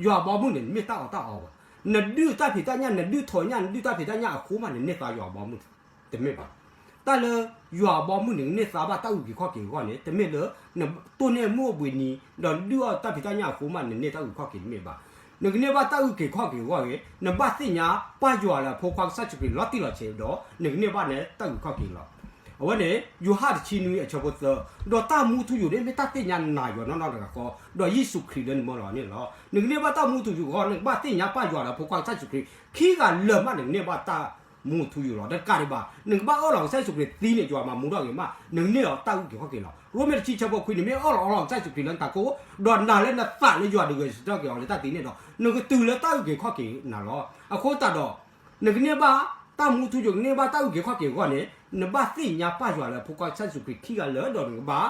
ယွၤအဘီအမုၢ်န့ၣ် တမ့ၢ်တၢ်အီၣ်တၢ်အီဘၣ်. နဒုၣ်တၢ်ဖံးတၢ်ညၣ် နဒုၣ်ထီၣ်ညၣ် နဒုၣ်တၢ်ဖံးတၢ်ညၣ်အဃိမး နန့ၢ်သါယွၤအဘီအမုၢ် တမ့ၢ်ဘၣ်. တၢ်လၢယွၤအဘီအမုၢ်န့ၣ် ကန့ၢ်သါဘၣ်တၢ်အုၣ်က့ၤခီၣ်က့ၤအဂီၢ်န့ၣ် တမ့ၢ်လၢ နတိၢ်န့ၢ်မုၢ်အိၣ်ဘှံးနံၤ ဒီးနဒုၣ်အီၣ်တၢ်ဖံးတၢ်ညၣ်အဃိမး နန့ၢ်တၢ်အုၣ်က့ၤခီၣ်က့ၤတမ့ၢ်ဘၣ်. နကန့ၢ်ဘၣ်တၢ်အုၣ်က့ၤခီၣ်က့ၤအဂီၢ်န့ၣ် နဘၣ်သ့ၣ်ညါပၢ်ယွၤလၢအဖိခွါကစၢ်ယ့ၣ်ၡူးခရံာ်လီၤတံၢ်လီၤဆဲးဒီး နကန့ၢ်ဘၣ်န့ၣ်တၢ်အုၣ်က့ၤခီၣ်က့ၤလီၤ. အဝဲန့ၣ် ယိၤဟၣ်တဆံနွံအဆၢဖိသၢ, ဒီးတၢ်မူထူယိာ်န့ၣ် မ့ၢ်တၢ်သ့ၣ်ညါနၤယွၤနီၢ်နီၢ်တဂၤဃီ, ဒီးယ့ၣ်ၡူးခရံာ်လၢနမၢလီၤန့ၣ်လီၤ. နကန့ၢ်ဘၣ်တၢ်မူထူယိာ်အဂီၢ် နကဘၣ်သ့ၣ်ညါပၢ်ယွၤလၢအဖိခွါကစၢ်ယ့ၣ်ၡူးခရံာ် ခံဂၤလၢာ်မး နကန့ၢ်ဘၣ်တၢ်မူထူယိာ်လီၤ. ဒီးတကးဒံးဘၣ် နကဘၣ်အၢၣ်လီၤကစၢ်ယ့ၣ်ၡူးခရံာ်သံန့ၣ် ယွၤမၤမူထီၣ်က့ၤမး နကန့ၢ်အီၤတၢ်အုၣ်က့ၤခီၣ်က့ၤလီၤ. ရိမ့ၤတဆံဆၢဖိခွံန့ၣ် မ့ၢ်အၢၣ်လီၤအီလီၤကစၢ်ယ့ၣ်ၡူးခရံာ်လၢနတၤကိၣ် ဒီးနာ်လၢနသးလၢယွၤဒုးဂဲၤဆၢထၢၣ်က့ၤအီၤလၢတၢ်သံန့ၣ်ဒီး နကတုၤလၢတၢ်အုၣ်က့ၤခီၣ်က့ၤနၤလီၤ. အဃိသတးဒီး နကန့ၢ်ဘၣ်တၢ်မူထူယိာ် ကန့ၢ်ဘၣ်တၢ်အုၣ်က့ၤခီၣ်က့ၤအဂီၢ်န့ၣ် နဘၣ်သ့ၣ်ညါပၢ်ယွၤလၢအဖိခွါကစၢ်ယ့ၣ်ၡူးခရံာ်ခံဂၤလၢာ်ဒီးနကဘၣ်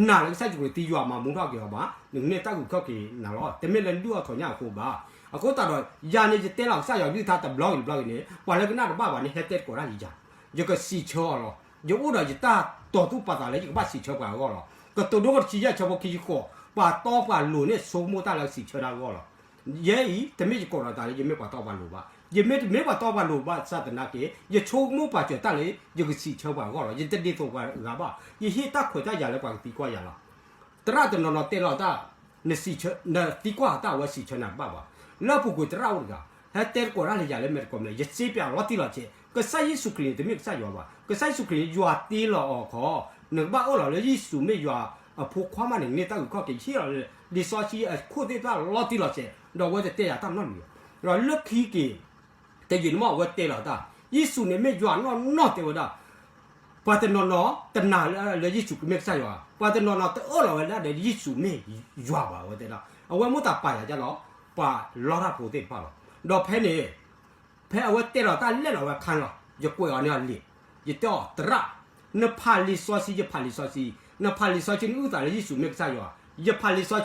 နာ်လၢကစၢ်ယ့ၣ်ၡူးခရံာ်သံယွၤမၤမူထီၣ်က့ၤအီၤမး နကန့ၢ်တၢ်အုၣ်က့ၤခီၣ်က့ၤနၤလီၤ. တမ့ၢ်လၢနဒုၣ်အီၣ်ထီၣ်ညၣ်အဃိဘၣ်. အဃိသတးဒီး ယၤန့ၣ် ယတဲလီၤကစၢ်ယွၤကလုၢ်ကထါတဘျီဂ့ၤတဘျီဂ့ၤန့ၣ် ပှၤလၢကနၣ်တဘၣ်ဘၣ်န့ၣ် ဟဲတဲသကိးတၢ်ယၤ, ယကစံးဆၢအီၤလီၤ. ယအိၣ်ဒီးယတၢ်တိာ်သူၣ်ပာ်သးလၢယကဘၣ်စံးဆၢပှၤအဂီၢ်လီၤ. ကတိၤဒိတဆံယဲၢ်ဆၢဖိခံဆံဃိး, ပှၤတီပှၤလိၤန့ၣ် ဆိကမိၣ်တၢ်လၢကစံးဆၢတၢ်အဂီၢ်လီၤ. ယဲအံၤ တမ့ၢ်ယကိးဒီးသးလၢယမ့ၢ်ပှၤတီပှၤလိၤဘၣ်. ယမ့ၢ်တမ့ၢ်ပှၤတီပှၤလိၤဘၣ်ဆၣ်သနာ်က့ ယဆိကမိၣ်ပာ်စၢၤတၢ်လၢ ယကစံးဆၢပှၤအဂီၢ်လီၤ. ယတဒ်သိးပှၤဂၤဘၣ်. ယဟ့ၣ်တၢ်ခွဲးတၢ်ယာ်လၢပှၤကသံကွၢ်ယၤလီၤ. သရၣ်တနီၤနီၤတဲလီၤတၢ်, နစံးဆၢ, နသံကွၢ်တၢ်အဝဲစံးဆၢနၤတဘၣ်ဘၣ်. လၢအပူၤကွံာ်သရၣ်အိၣ်တဂၤ ဟဲတဲသကိးတၢ်လၢယၤလၢမဲာ်သကိးမဲာ်, ယစ့ပၠးလီၤတံၢ်လီၤဆဲး, ကစၢ်ယ့ၣ်ၡူးခရံာ်န့ၣ် တမ့ၢ်ကစၢ်ယွၤဘၣ်. ကစၢ်ယ့ၣ်ၡူးခရံာ်န့ၣ် ယွၤတ့လီၤအီၤခီ, နကဘၣ်အၢၣ်လီၤလၢယ့ၣ်ၡူးမ့ၢ်ယွၤအဖိခွါမးန့ၣ် န့ၢ်တၢ်အုၣ်ခီၣ်က့ၤ ယဟ့ၣ်လီၤလၢလံာ်စီဆှံအခိၣ်သ့ၣ်တဖၣ်လီၤတံၢ်လီၤဆဲး, ဒီးအဝဲတတဲယၤတၢ်နီတမံၤဘၣ်. ဒီးလၢခံက့ၤ တယံာ်န့ၣ်မ့ၢ်အဝဲတဲလီၤတၢ်, ယ့ၣ်ၡူးန့ၣ်မ့ၢ်ယွၤနီၢ်နီၢ်တဲဝဲဒၣ်, ပှၤတနီၤနီၤတနာ်လၢယ့ၣ်ၡူးမ့ၢ်ကစၢ်ယွၤ, ပှၤတနီၤနီၤတအၢၣ်လီၤဝဲဒၣ်ဒီးယ့ၣ်ၡူးမ့ၢ်ယွၤဘၣ်ဝဲတဲဒၣ်, အဝဲမိၣ်သးပာ်ယၤဒ်လီၤ, ပှၤလီတၢ်ဖိသ့ၣ်တဖၣ်လီၤ. ဒီးဖဲန့ၣ် ဖဲအဝဲတဲလီၤတၢ်လဲၣ်လီၤဝဲအခါန့ၣ်လီၤ, ယကွဲးအီၤန့ၢ်အီၤလံာ်, ယတဲအီၤသရၣ်, နဖးလံာ်စီဆှံ ယဖးလံာ်စီဆှံ, နဖးလံာ်စီဆှံ နအုၣ်သးလၢယ့ၣ်ၡူးမ့ၢ်ကစၢ်ယွၤ, ယဖးလံာ်စီဆှံ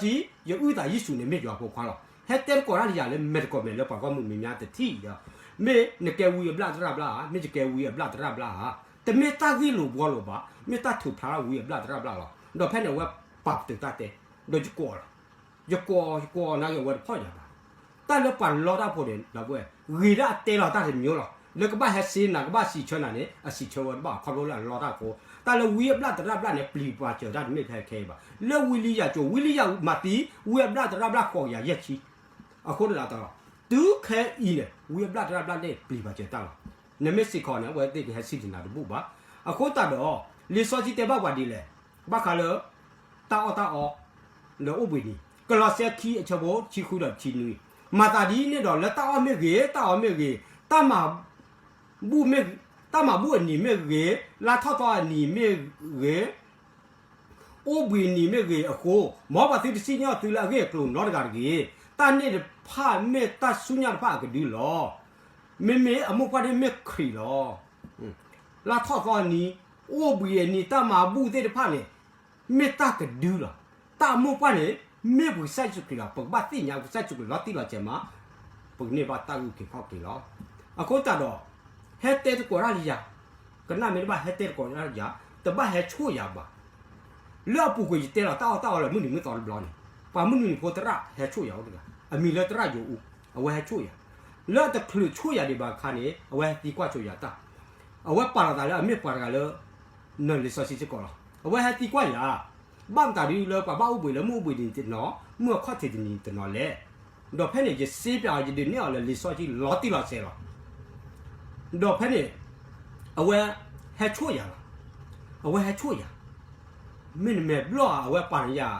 ယအုၣ်သးယ့ၣ်ၡူးန့ၣ်မ့ၢ်ယွၤဖိခွါလီၤ. ဟဲတဲသကိးတၢ်လၢယၤလၢမဲာ်သကိးမဲာ်လၢပှၤဂီၢ်မုၢ်မဲာ်ညါတထံၣ်ဒီး, မ့ၢ်နကဲဝံအဘျၣ်သရၣ်ဘျၣ်ဧါ, မ့ၢ်ယကဲဝံအဘျၣ်သရၣ်ဘျၣ်ဧါ, တမ့ၢ်တၢ်ဂ့ၢ်လိာ်ဘှီလိာ်ဘၣ်, မ့ၢ်တၢ်ထုးဖျါထီၣ်ဝံအဘျၣ်သရၣ်ဘျၣ်လီၤ. ဒီးဖဲန့ၣ်အဝဲပာ်ပတုာ်တၢ်တဲ, ဒီးယကိးလီၤ ယကိး ယကိးနာ်က့ၤအဝဲတဖီၣ်ယၤဘၣ်. တၢ်လၢပှၤလီတၢ်ဖိန့ၣ် ဒီပုၢ်ဝဲၢ် ဂ့ၤဒၣ်အတဲလီၤတၢ်တမံၤလီၤ. လၢကဘၣ်ဟဲစ့နၤ ကဘၣ်စံးဆၢနၤန့ၣ် အစံးဆၢဝဲတဘၣ် ခီဖျိလၢအလီတၢ်အဃိ, တၢ်လၢဝံအဘျၣ်သရၣ်ဘျၣ်န့ၣ် ပျံၤပှၤစၢၤတၢ်တမ့ၢ်ထဲခဲအံၤဘၣ်. လၢဝံလံယၤကၠိ ဝံလံယၤမၤသံ ဝံအဘျၣ်သရၣ်ဘျၣ်ဃိးကယၤယဲၢ်ဆံ အဃိန့ၣ်ဒီး တုၤခဲအံၤန့ၣ် ဝံအဘျၣ်သရၣ်ဘျၣ်န့ၣ် ပျံၤပှၤစၢၤတၢ်လီၤ. နမ့ၢ်စ့ၢ်ကီးန့ၣ် အဝဲသ့ၣ်ကဟဲစံးဒ်နၤတဘူၣ်ဘၣ်. အဃိသတးဒီး လံာ်စီဆှံတဲဘၣ်ပှၤဒ်လဲၣ်, ဘၣ်ဃးလၢ တၢ်အီၣ်တၢ်အီ လၢအိၣ်ဘှံးနံၤ, ကလီးစဲခံအဆၢဖိတဆံဃုဒီးတဆံနွံ, မၤသးဒ်န့ၣ်ဒီး လၢတၢ်အီၣ်မ့ၢ်ဂ့ၤ, တၢ်အီမ့ၢ်ဂ့ၤ, တၢ်မၤဘူၣ်မ့ၢ်, တၢ်မၤဘူၣ်အနံၤမ့ၢ်ဂ့ၤ, လါထီၣ်သီအနံၤမ့ၢ်ဂ့ၤ, အိၣ်ဘှံးနံၤမ့ၢ်ဂ့ၤအဃိ, မ်ပှၤသုတစံၣ်ညီၣ်သုလၢအဂ့ၢ်အကျိၤနီတဂၤတဂ့ၤ. တၢ်န့ၣ်တဖၣ်မ့ၢ်တၢ်ဆူညါတဖၣ်အကဒုလီၤ. မ့မ့ၢ်အမိၢ်ပှၢ်န့ၣ်မ့ၢ်ခရံာ်လီၤ. လါထီၣ်သီအနံၤ, အိၣ်ဘှံးအနံၤ တၢ်မၤဘူၣ်သ့ၣ်တဖၣ်န့ၣ် မ့ၢ်တၢ်ကဒုလီၤ. တၢ်အမိၢ်ပှၢ်န့ၣ် မ့ၢ်ပကစၢ်ယ့ၣ်ၡူးခရံာ်လီၤ. ပကဘၣ်သ့ၣ်ညါပကစၢ်ယ့ၣ်ၡူးခရံာ်လီၤတံၢ်လီၤဆဲးမး ပကန့ၢ်ဘၣ်တၢ်အုၣ်က့ၤခီၣ်က့ၤလီၤ. အဃိသတးဒီး ဟဲတဲသကိးတၢ်လၢယၤ, ကနၣ်မ့ၢ်တဘၣ်ဟဲတဲသကိးတၢ်လၢယၤ, တဘၣ်ဟဲဆိၣ်ယၤဘၣ်. လၢအပူၤကွံာ်ယတဲလီၤတၢ်အီၣ်တၢ်အီလၢမုၢ်နံၤမုၢ်သီတဘျီန့ၣ်, ပှၤမုၢ်နွံဖိသရၣ်ဟဲဆိၣ်ယၤအိၣ်တဂၤ, အမံၤလၢသရၣ်ယိၤအူ, အဝဲဟဲဆိၣ်ယၤ, လၢအတချုးဆိၣ်ယၤဒံးဘၣ်အခါန့ၣ် အဝဲဟဲသံကွၢ်ဆိယၤတၢ်, အဝဲပာ်လီၤသးလၢအမ့ၢ်ပှၤတဂၤလၢ နလံာ်စီဆှံစ့ၢ်ကီးလီၤ. အဝဲဟဲသံကွၢ်ယၤ, ဘၣ်မတၤဒ်လၢပှၤဘၣ်အိၣ်ဘှံးလၢမုၢ်အိၣ်ဘှံးနံၤတနီၤ, မုၢ်အခီၣ်ထံးတနံၤတနီၤလဲၣ်. ဒီးဖဲန့ၣ် ယစ့ပၠးအီၤ ယဒုးနဲၣ်အီၤလၢလံာ်စီဆှံလီၤတံၢ်လီၤဆဲးလီၤ. ဒီးဖဲန့ၣ် အဝဲဟဲဆိၣ်ယၤလီၤ. အဝဲဟဲဆိၣ်ယၤ, မ့ၢ်နမဲာ်ဘျီၣ်ဧါ, အဝဲပာ်လီၤယ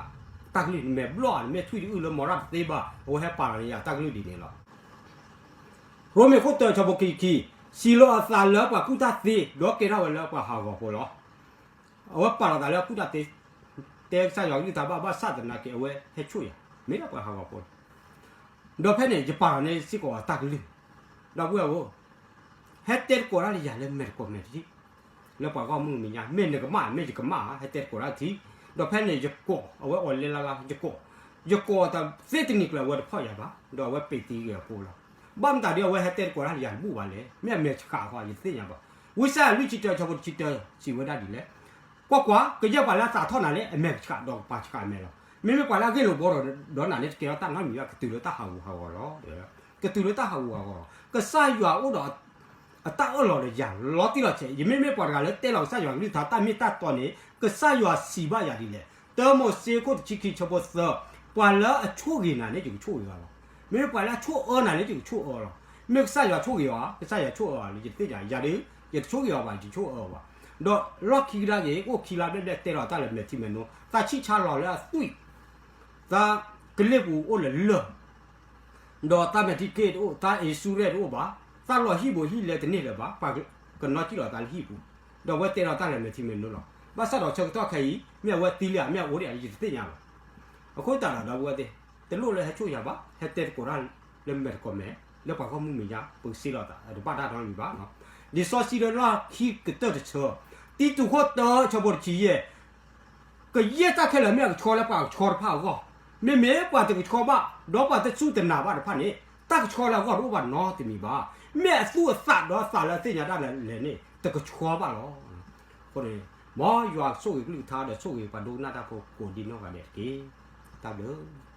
ၤတၢ်ကလုၢ်, နမဲာ်ဘျီၣ်ဧါ, နမ့ၢ်ထွံၣ်တအုၣ်လၢမီၤရၣ်တသ့ဘၣ်, အဝဲဟဲပာ်လီၤယၤတၢ်ကလုၢ်ဒ်န့ၣ်လီၤ. ရိမ့ၤခိၣ်တၢ ဆၢဖိခံဆံခံ, စံးလီၤအသးလၢပှၤကူၣ်တၢ်သ့, ဒီးကဲထီၣ်ဝဲလၢပှၤဟးဂီၤဖိလီၤ. အဝဲပာ်လီၤသးလၢအကူၣ်တၢ်သ့, တဲကစၢ်ယွၤကလုၢ်ကထါဘၣ်, ဘၣ်ဆၣ်သနာ်က့ အဝဲဟဲဆိၣ်ယၤ, မ့ၢ်ဒၣ်ပှၤဟးဂီၤဖိလီၤ. ဒီးဖဲန့ၣ် ယပာ်လီၤန့ၢ်စ့ၢ်ကီးအတၢ်ကလုၢ်, ဒီပုၢ်ဝဲၢ်ဧၢ, ဟဲတဲသကိးတၢ်လၢယၤလၢမဲာ်သကိးမဲာ်တထံၣ်, လၢပှၤဂီၢ်မုၢ်မဲာ်ညါ, မ့ၢ်နကမၣ် မ့ၢ်ယကမၣ်ဧါ, ဟဲတဲသကိးတၢ်ထံၣ်. ဒီးဖဲန့ၣ် ယကိး, အဝဲအိၣ်လဲလါလါ ယကိး, ယကိးတသ့တနံၤကျၢၤ အဝဲတဖီၣ်ယၤဘၣ်, ဒီးအဝဲပ့းသံဂ့ၤအဖိလီၤ. ဘၣ်မတၤဒ်အဝဲဟဲတဲသကိးတၢ်လၢယၤတဘူၣ်ဘၣ်လဲၣ်, မ့ၢ်အမဲာ်ဆှးဃီ ယတသ့ၣ်ညါဘၣ်. ဝံယၡါယၤလွံၢ်ဆံတၢ ဆၢဖိတဆံတၢ စံးဝဲဒၣ်ဒ်လဲၣ်, ကွၢ်ကွၢ်, ကယဲၢ်ပှၤလၢအသးထီၣ်နၤလၢအမဲာ်ဆှးဒီးကပၤဆှးအမဲာ်လီၤ. မ့မ့ၢ်ပှၤလၢအဂ့ၢ်လိာ်ဘှီဒီးနၤန့ၣ် တကဲထီၣ်တၢ်နီတမံၤဘၣ်, ကတုၤလၢတၢ်ဟးဂူာ်ဟးဂီၤလီၤ. ကတုၤလၢတၢ်ဟးဂူာ်ဟးဂီၤလီၤ. ကစၢ်ယွၤအိၣ်ဒီး အတၢ်အၢၣ်လီၤဒီးယၤလီၤတံၢ်လီၤဆဲး, ယမ့မ့ၢ်ပှၤတဂၤလၢတဲလီၤကစၢ်ယွၤကလုၢ်ကထါတၢ်မ့ၢ်တၢ်တီန့ၣ် ကစၢ်ယွၤစံးဘၣ်ယၤဒ်လဲၣ်. တၢမိၤၡ့ခိၣ်တဆံခံ ဆၢဖိသၢ, ပှၤလၢအဆိၣ်ဂ့ၤနၤန့ၣ် ယကဆိၣ်ဂ့ၤအီၤလီၤ. မ့မ့ၢ်ပှၤလၢအဆိၣ်အၢနၤန့ၣ် ယကဆိၣ်အၢအီၤလီၤ. မ့ၢ်ကစၢ်ယွၤဆိၣ်ဂ့ၤအီၤဧါ, ကစၢ်ယွၤဆိၣ်အၢအီၤလီၤ, ယတသ့ၣ်ညါ, ယၤဒုး ယတဆိၣ်ဂ့ၤအီၤဘၣ်, ယတဆိၣ်အၢအီၤဘၣ်. ဒီးလီၢ်ခံကဒါက့ၤ အိၣ်ခံလါဘျဲၣ်ဘျဲၣ် တဲလီၤတၢ်လၢမဲာ်ထံမဲာ်နိ, သးဆံၣ်ဆါလီၤလၢအသွံၣ်, သးကလ့ၢ်ပူၤအိၣ်လၢလၢၢ် ဒီးသးမဲာ်ထံက့တအိၣ်, သးအ့ၣ်စူရဲတအိၣ်ဘၣ်, သးလီၤဟံၣ်ပူၤဟံၣ်လဲတန့ၢ်လၢၤဘၣ်, ပှၤကနီၣ်စံၣ်လီၤသးလၢဟံၣ်ပူၤ, ဒီးအဝဲတဲလီၤတၢ်လၢမဲာ်ထံမဲာ်နိလီၤ. ဘၣ်ဆၣ်ဒီးဆၢကတီၢ်ခဲအံၤ မ့ၢ်အဝဲသံလံဧါ မ့ၢ်အအိၣ်ဒံးဧါ ယတသ့ၣ်ညါဘၣ်. အဃိသတးဒီး ဒီပုၢ်ဝဲၢ်သ့ၣ်, တလိၣ်လၢဟဲဆိၣ်ယၤဘၣ်, ဟဲတဲသကိးတၢ်လၢမဲာ်သကိးမဲာ်, လၢပှၤဂီၢ်မုၢ်မဲာ်ညါ ပကစ့လီၤသး တဘၣ်တၢ်နီတမံၤဘၣ်. လံာ်စီဆှံလၢလီၢ်ခံကတၢၢ်တဆၢ, တံတူးခိၣ်တၢ ဆၢဖိတဆံယဲၢ် ကယဲၢ်တၢ်ခဲလၢာ်မ့ၢ်အကဆှီလၢပှၤကဆှီတဖၣ်အဂီၢ်, မ့မ့ၢ်ပှၤတကဆှီဘၣ်, ဒီးပှၤတစူၢ်တနာ်ဘၣ်တဖၣ်န့ၣ်, တၢ်ကဆှီလၢအဂီၢ်တအိၣ်ဘၣ်နီတမံၤဘၣ်. မ့ၢ်အသူၣ်အသးဒီးအသးလၢအသ့ၣ်ညါတၢ်လဲၤလဲၤန့ၣ် တကဆှီဘၣ်လီၤ. အဃိန့ၣ်, မ်ယွၤဆိၣ်ဂ့ၤကလုၢ်ကထါဒီးဆိၣ်ဂ့ၤပှၤဒိကနၣ်တၢ်ဖိကိးဒံနီၢ်ဂၤဒဲးတက့ၢ်. တၢ်ဘျုး